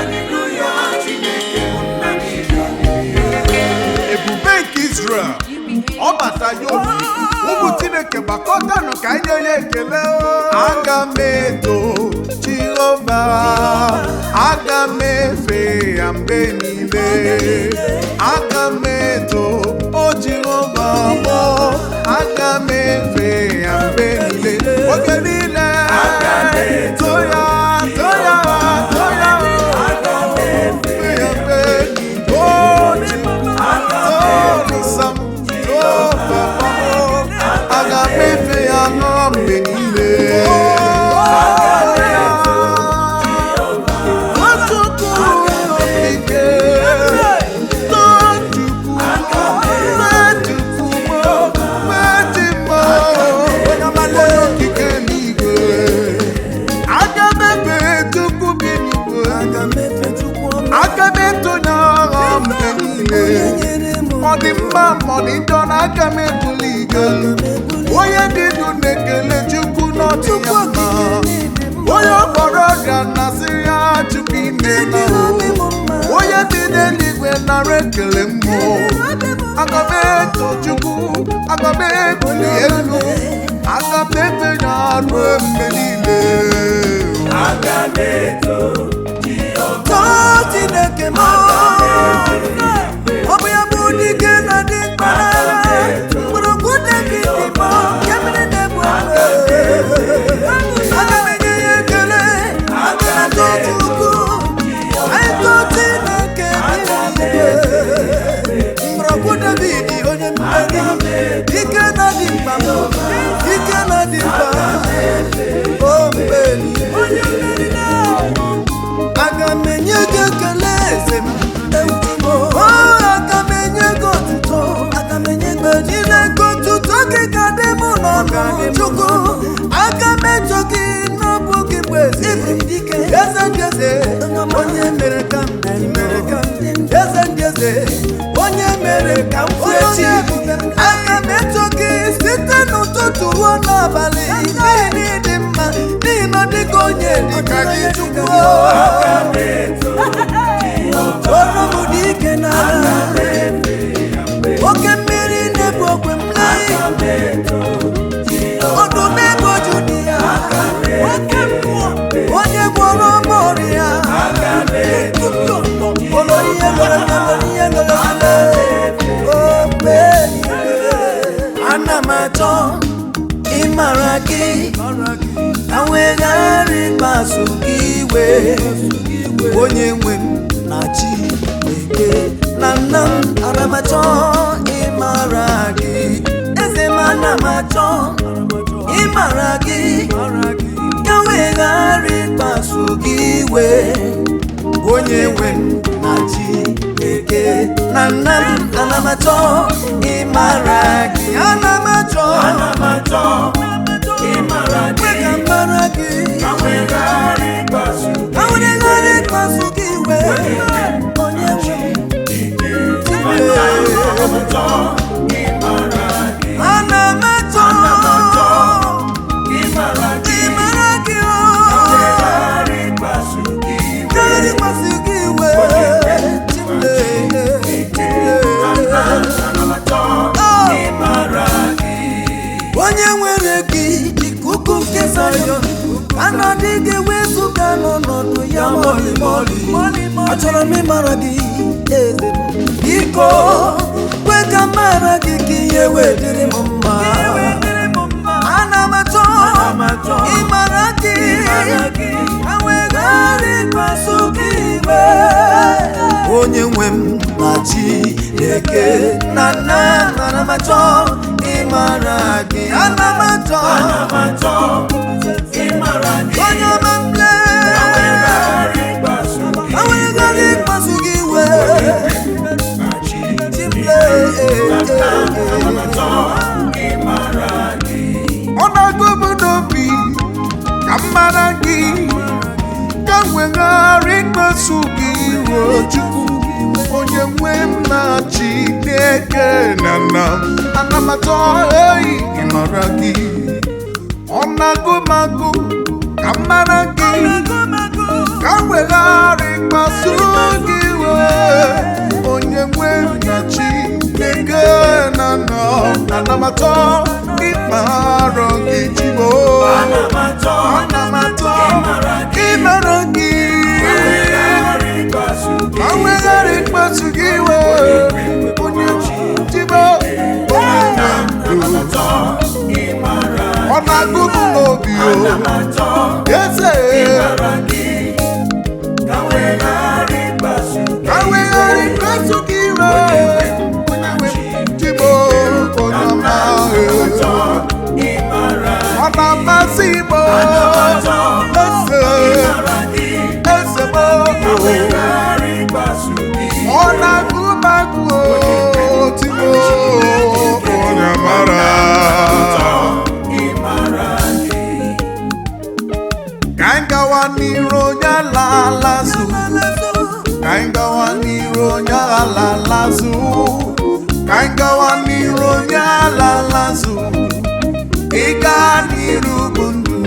Hallelujah, Chineke bụ nna n'ịdị omimi. Ebube nke Israel, ọ bata ya obi. Ụmụ Chineke, gbakọtanụ ka anyị nye ya ekele. Aga m eto Jehova, aga m efe ya mgbe niile. Aga m eto o Jehova mụ, aga m efe ya mgbe niile, oge niile. Too ya, too ya, too ya, efe ya mgbe niile. O Olisa m, o papa m, aga m efe ya nọ mgbe niile. Nwachukwu okike, Tochukwu, Nwachukwu m, Nwachi m, onye okike n'igwe. Aga m efe Chukwu bi n'igwe. Aga m eto ya ọghọ mgbe niile. Ọ dị mma ma ọ dị njọ na aka m ebuli ige. Onye dị ndụ na-ekele Chukwu n'ọdị ya mma. Onye ọkpọrọ ọrịa na-asị ya Chukwu imela o. Onye dị n'eluigwe nara ekele mmụọ. Aga m eto Chukwu, aga m ebuli elu, aga m efe ya ruo mgbe niile. Aga m eto Too Chineke m, ọ bụ ya bụ dike na dị mkpa n'agha. Mgbọrọgwụ David m, nke mmiri na-egbu egbu. Aga m enye ya ekele, aga m eto Chukwu, eto Chineke bi n'igwe. Mgbọrọgwụ David onye mmeri, dike na dị mkpa m, dike na dị mkpa, o mgbe niile. Aga m enye gị ekele, eze m. O, aga m enye gị otuto, aga m enye gị niile ka otuto gị ga-adị m n'ọnụ, Chukwu. Aga m eto gị n'ọbụ gị bụ eze, eze ndị eze, onye mere ka m dị mere ka m dị, eze ndị eze, onye mere ka m fụ echi. Aga m eto gị site n'ụtụtụ ruo n'abalị, n'ihi na ị dị mma, n'ihi na ọ dịghị onye dị ka gị, Chukwu. Aga m eto Ọrụ m dị ike n'agha, oke mmiri na-ebu ogwe m lee, Aga m eto ọdụm ego ju dị ya, oke mmụọ, onye gwọrọ m ọrịa. Aga m eto Olo ihe lọrọ ya, lọrọ ihe lọrọ ya, okpe ana m achọ ịmara gị, ka m wee ghara ịkpasu gị iwe, onye nwe m na Chineke na nna m. Ana m achọ ịmara gị, eze m. Ana m achọ ịmara gị, ka m wee ghara ịkpasu gị iwe, onye nwe m na Chineke na nna m. Ana m achọ ịmara gị, ana m achọ, Ana m achọ ịmara kwe gị ka m mara gị, ka m wee ghara ịkpasu ka m wee ghara ịkpasu gị iwe, onye nwe m. Ana m achọ ịmara gị. Ana m achọ Achọ ịmara gị ịmara gị, o ka m wee ghara ịkpasu gị iwe. ghara ịkpasu gị iwe, Chineke. Ana m achọ ịmara gị. Onye nwere gị ikuku nke Zayọn anọdụ gị wezụga n'ọnọdụ ya mọlị mọlị. Achọrọ m ịmara gị, eze m. Biko kwe ka m mara gị ka ihe wee dịrị m mma. Ana m achọ m achọ ịmara gị, ịmara gị, ka m wee ghara ịkpasu gị iwe, onye nwe m na Chineke na nna. Ana m achọ ịmara gị, ana m achọ, Ana m achọ ịmara gị onye ọma m ka m wee lee ghara ịkpasu gị ka m wee ghara ịkpasu gị iwe, na Chineke. Chimle. Ana m achọ ịmara gị. Ọ na-agụ m n'obi ka m mara gị, ka m weghara ịkpasu gị iwe, Chukwu onye nwe m na Chineke na nna m. Ana m achọ eyi ịmara gị. Ọ na-agụ m agụ ka m mara gị, ka m weghara ịkpasu Ana m achọ ịmara gị, Chimo. Ana m achọ Ana m achọ ịmara gị. ịmara gị. Weghara ịkpasu gị Ka m weghara ịkpasu gị iwe. Onye Chimo, onye nwe ndụ. Ana m achọ ịmara. Ọ na-agụ m n'obi o. Ana m achọ Eze. ịmara gị. Ka m weghara ịkpasu gị Ka m weghara ịkpasu gị iwe. Onye nwe Chimo, onye ọma. Achọ ịmara. Ọ na-amasị m o. Achọ Eze. ịmara gị. Eze m Ka o. weghara ịkpasu gị Ọ na-agụ m agụ o, Chimo, onye mara. Achọ ịmara gị. Ka anyị gawa n'iru onye ala ala azụ. Ka anyị gawa n'iru onye ala ala azụ. Ka anyị gawa n'iru onye ala ala azụ. Ịga n'iru bụ ndụ.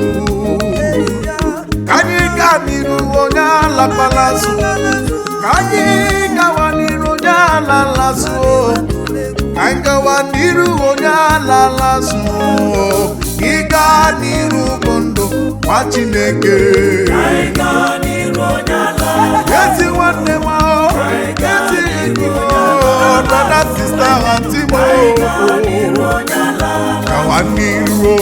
Ka anyị gaa n'iru onye ala kpala azụ. Ka anyị gawa n'iru onye ala ala azụ. Ka anyị gawa n'iru onye ala ala azụ. Ịga n'iru bụ ndụ nwa Chineke. Anyị gaa n'iru onye ala. Ezi nwanne m o, ezi enyi m o, brother, sister, aunty m o. N'iru onye ala. Gawa n'iru o.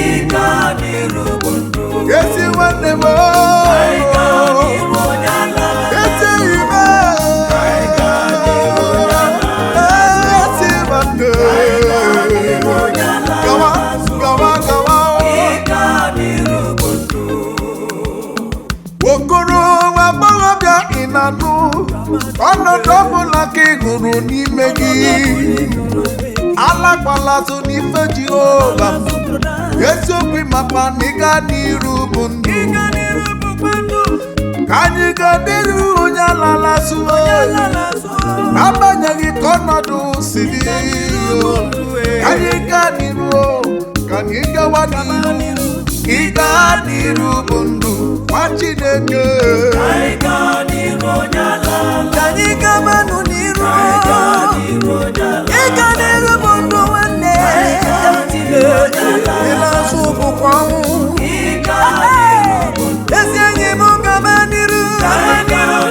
Ịga n'iru bụ ndụ. Ezi nwanne m o, N'iru onye ala. ezi enyi m o. Ezi nwanne. Gawa, gawa, gawa o. Ịga n'iru bụ ndụ. Okoro agbọghọbịa, ị na-anụ ọnọdụ ọbụla ka ị hụrụ n'ime gị, alakwala azụ n'ife Jehova. Eziokwu, makwa na ịga n'iru bụ ndụ. Ka anyị gaa n'iru onye alala azụ, n'agbanyeghị ka ọnọdụ si dị. Ka anyị gaa n'iru, ka anyị gawa n'iru. Ịga n'iru bụ ndụ nwa Chineke. Anyị gaa n'iru onye ala. Ka anyị gabanụ n'iru. N'iru onye ala. Ịga n'iru bụ ndụ, nwanne. Ịla azụ bụkwa ọnwụ. Ịga n'iru bụ ndụ. Ezi enyi m, gaba n'iru, gaba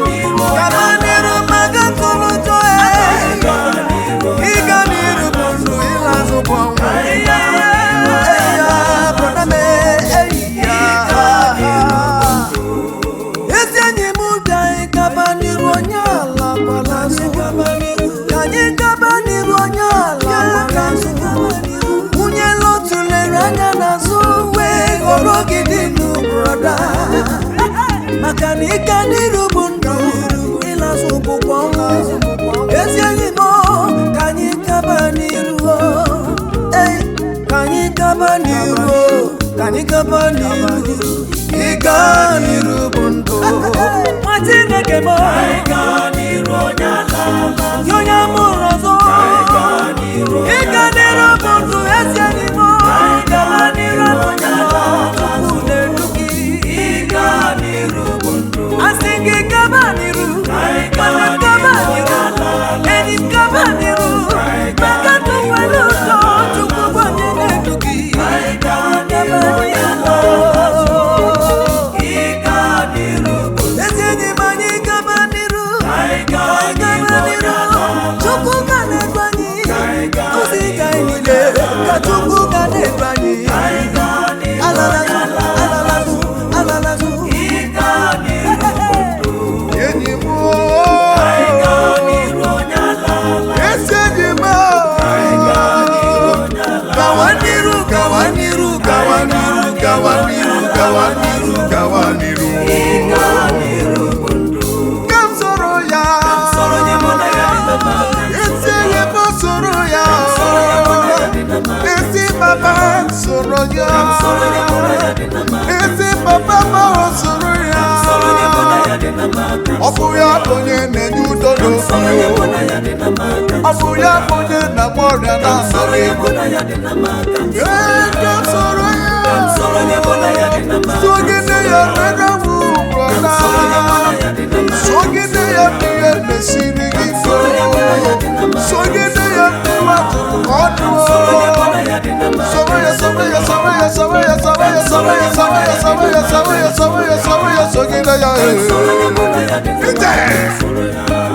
n'iru, gaba n'iru, maka tụrụ ụjọ. Ịga n'iru bụ ndụ, ịla azụ bụ ọnwụ. Eya, brọda m, eya. Ezi enyi m, bịa, anyị gaba n'iru onye ala gbala azụ. Ka anyị gaba n'iru onye ala gbala azụ. Nwunye Lọt lere anya n'azụ wee ghọrọ ogidi nụ, brọda, maka na ịga n'iru bụ ndụ, ịla azụ bụkwa ọnwụ. Ezi enyi m, ka anyị gaba n'iru o. Ei, ka anyị gaba n'iru o. Ka anyị gaba n'iru. Ịga n'iru bụ ndụ, nwa Chineke m. Anyị gaa n'iru onye ala. Gị onye amụrụ ọzọ, ịga n'iru bụ ndụ. Ezi enyi m, gaba n'iru, onye ala Chukwu na-edu gị. Ịga n'iru bụ ndụ. Asị gị gaba n'iru, mana gaba n'iru, enyi m, gaba n'iru, maka tụkwara ụzọ Chukwu bụ onye na-edu gị. Gaba n'iru. Ịga n'iru bụ ndụ. Ezi enyi m, anyị gaba n'iru. Anyị gaa Anyị gaba n'iru n'iru. onye ala. Chukwu ga na-edu anyị. Ụzọ ịga anyị niile ka Chukwu ga na-edu anyị. Anyị gaa n'iru Alalazụ, alalazụ, alalazụ. Ịga n'iru bụ ndụ. Enyi m o, Anyị gaa n'iru onye ala. ezi enyi m o. Gawa n'iru, gawa n'iru, gawa n'iru, gawa n'iru, gawa n'iru, gawa n'iru. Ịga n'iru bụ ndụ. Ka m soro ya. Soro onye mụ na ya dị na mma. Ezi enyi m, soro ya. Soro onye mụ na ya dị na mma. Ezi mama, soro ya. Soro onye mụ na ya dị na mma. Ezi papa m, soro ya. Soro onye mụ na ya dị na mma. Ọ bụ ya bụ onye na-enye udo n'obi Soro onye mụ o. na ya dị na mma. Ọ bụ ya bụ onye na-agba ọrịa Soro na-anara onye ego. mụ na ya dị na mma. Ee, ka m soro ya. Soro onye mụ na ya dị na mma. Sogide ya rere m brọda. Soro onye mụ na ya dị na mma. Sogide ya n'ihe mesiri gị ike. Sogide ya ndị watụrụ ka ọ dụọ. soro ya, soro ya, soro ya, soro ya, soro ya, soro ya, sogide ya. Ije!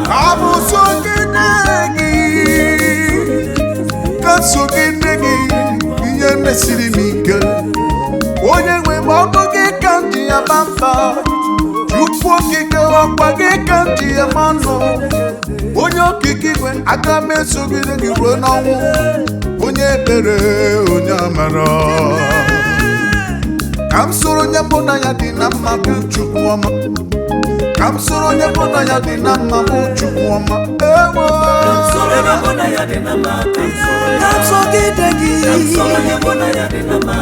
Ka m sogide gị, ka m sogide gị, ihe mesiri m ike. Onye nwe m, ọ bụ gị ka m ji ya ma mba. Chukwu okike, ọkwa gị ka m ji ya ma nụ. Onye okike igwe, aka m esogide gị ruo n'ọnwụ. Onye ebere, onye amara. Ka m soro onye mụ na ya dị na mma bụ Chukwu ọma. Ka m soro onye mụ na ya dị na mma bụ Chukwu ọma. Ewo! Ka m sogide gị,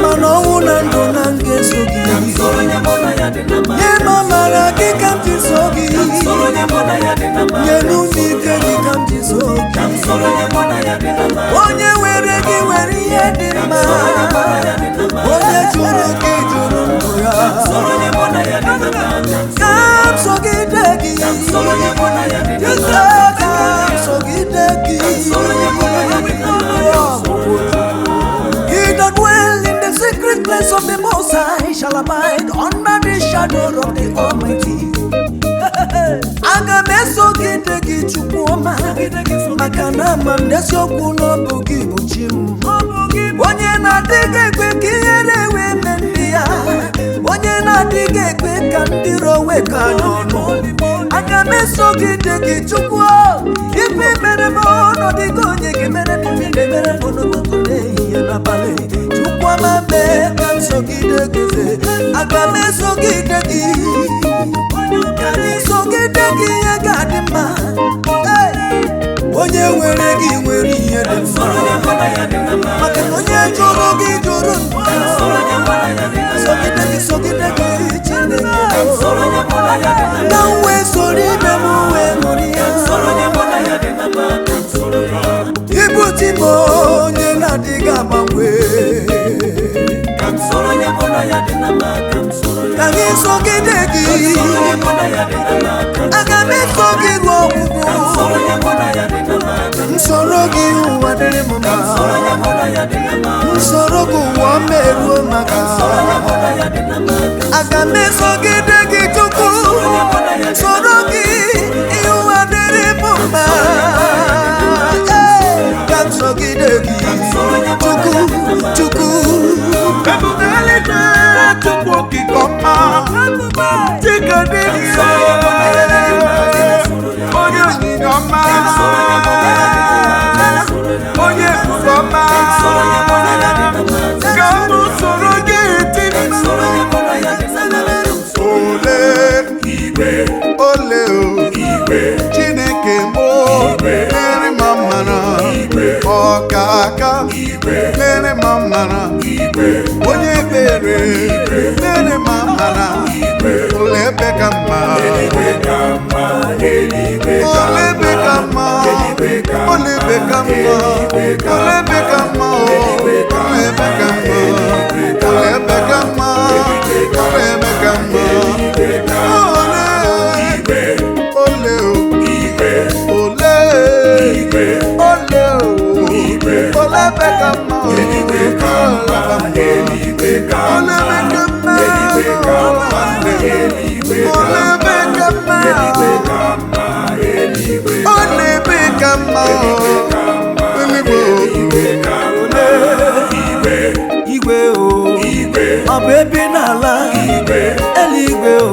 mana ọnwụ na ndụ na m ga-eso gị. Nye m amara gị ka m ji so gị, nyenu m ike gị ka m ji so gị. Onye were gị were ihe dị mma, onye jụrụ gị jụrụ ndụ ya. Ka m sogide gị, Jizọs, ka m sogide gị. He that dwell in the secret place of the Most High shall abide under the shadow of the Almighty. Aga m esogide gị, Chukwu ọma, maka na ama m n'eziokwu na ọ bụ gị bụ chi m. Onye na-adịghị ekwe ka ihere wee mee ndị ya, onye na-adịghị ekwe ka ndị iro wee ka n'ọnụ. Aga m esogide gị, Chukwu, ife mere m ọnọdụ gị, onye gị mere m ife na-emere m n'ụtụtụ, n'ehihie, n'abalị. Chukwu ọma, mee ka m sogide gị. Aga m esogide gị, ka m sogide gị, ihe ga-adị mma. Hey! Onye nwere gị nwere ihe dị mma, maka na onye jụrụ gị jụrụ ndụ. Sogide gị, sogide gị, Chineke, na m wee soro ibe m wee ṅụrịa. Ibu chi m, onye na-adịghị agbanwe. Ka anyị sogide gị, aga m eso gị ruo ọgwụgwụ. Nsoro gị, ụwa dịrị m mma. Nsoro gị, ụwa meruo maka. Aga m esogide gị, Chukwu, soro gị, ihe ụwa dịrị m mma. Ee, ka m sogide gị, Chukwu, Chukwu. Ebube eluigwe, Chukwu okike ọma, Chike dịrị, onye onyinye ọma, onye ebube ọma, ka m soro gị ti. Ole, ole o, Chineke mụ, mere m amara, ọkaka, mere m amara, onye ebere, mere m amara, ole ebe ka mma, ole ebe ka mma, ole ebe ka mma, ole ebe ka mma, ole ebe ka mma, ole ebe ka mma, ole ebe ka mma, ole, ole o, ole, ole o, ole ebe ka mma, ole ebe ka mma, ole ebe ka mma, ole ebe ka mma, ole ebe ka mma, eluigwe. Igwe o, ọ bụ ebe n'ala eluigwe o,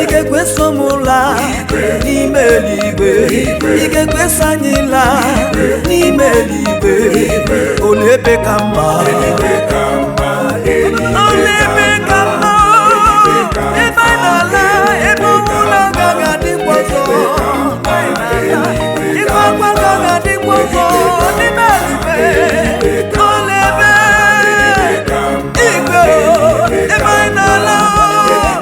ị ga-ekweso m laa n'ime eluigwe? Ị ga-ekweso anyị laa n'ime eluigwe? Ole ebe ka mma, ole ebe ka mma, ebe anyị na-ala, ebe ọnwụ na-agaghị adịkwa ọzọ, ife akwa agaghị adịkwa ọzọ n'ime eluigwe. Ole ebe, igwe o, ebe anyị na-ala o,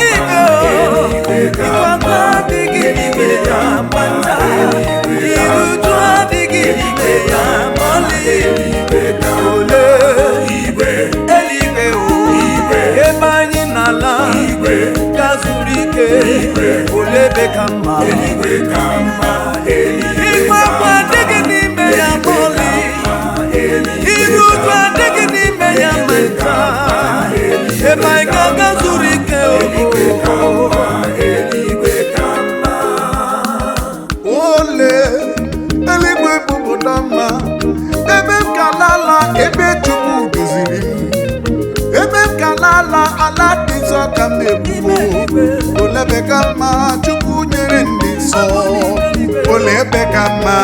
igwe o, ife akwa adịghị n'ime ya ma nta, iru uju adịghị n'ime ya ma ọlị. Ole eluigwe o, ebe anyị na-ala ga zuru ike, ole ebe ka mma. Ife akwa adịghị n'ime ya ma ọlị. Iru uju adịghị n'ime ya ma ncha. Ebe anyị ga-aga zuru ike o. Ole eluigwe bụ obodo mma, ebe m ka lala, ebe Chukwu doziri m, ebe m ka lala, ala dị nsọ ka m na-ebubo. Ole ebe ka mma Chukwu nyere ndị nsọ? Ole ebe ka mma?